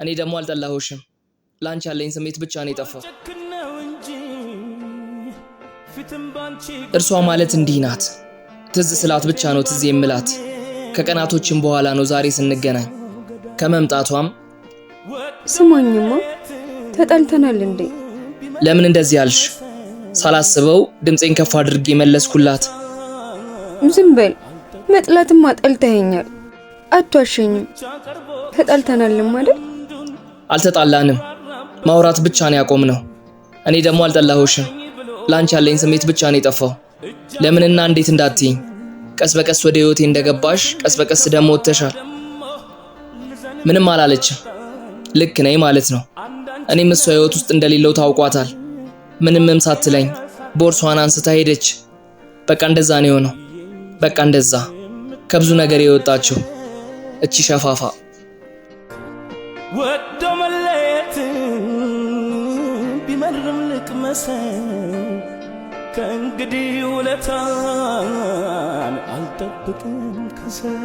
እኔ ደግሞ አልጠላሁሽም። ለአንቺ ያለኝ ስሜት ብቻ ነው የጠፋው። እርሷ ማለት እንዲህ ናት። ትዝ ስላት ብቻ ነው ትዝ የምላት። ከቀናቶችም በኋላ ነው ዛሬ ስንገናኝ። ከመምጣቷም ስማኝማ፣ ተጣልተናል እንዴ? ለምን እንደዚህ አልሽ? ሳላስበው ድምፄን ከፍ አድርጌ መለስኩላት። ዝም በል፣ መጥላትማ ጠልተኸኛል። አትዋሸኝም። ተጣልተናልም አይደል? አልተጣላንም፣ ማውራት ብቻ ነው ያቆምነው። እኔ ደግሞ አልጠላሁሽም። ለአንቺ ያለኝ ስሜት ብቻ ነው የጠፋው። ለምንና እንዴት እንዳትይኝ። ቀስ በቀስ ወደ ህይወቴ እንደገባሽ ቀስ በቀስ ደግሞ ወጥተሻል። ምንም አላለችም። ልክ ነኝ ማለት ነው። እኔም እሷ ህይወት ውስጥ እንደሌለው ታውቋታል። ምንምም ሳትለኝ ቦርሷን አንስታ ሄደች። በቃ እንደዛ ነው የሆነው። በቃ እንደዛ ከብዙ ነገር የወጣችው እቺ ሸፋፋ። ወዶ መለየት ቢመርም ልቅመሰው፣ ከእንግዲህ ውለታን አልጠብቅም ከሰው።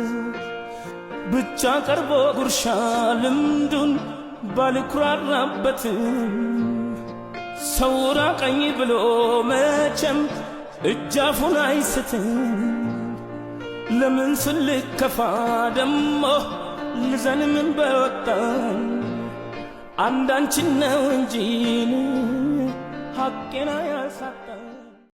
ብቻ ቀርቦ ጉርሻ ልምዱን ባልኩራራበትም፣ ሰው ራቀኝ ብሎ መቼም እጃፉን አይስትም። ለምን ስልከፋ ደሞ ልዘን ምን በወጣኝ፣ አንዳንችን ነው እንጂ ሐቄና ያሳጣ።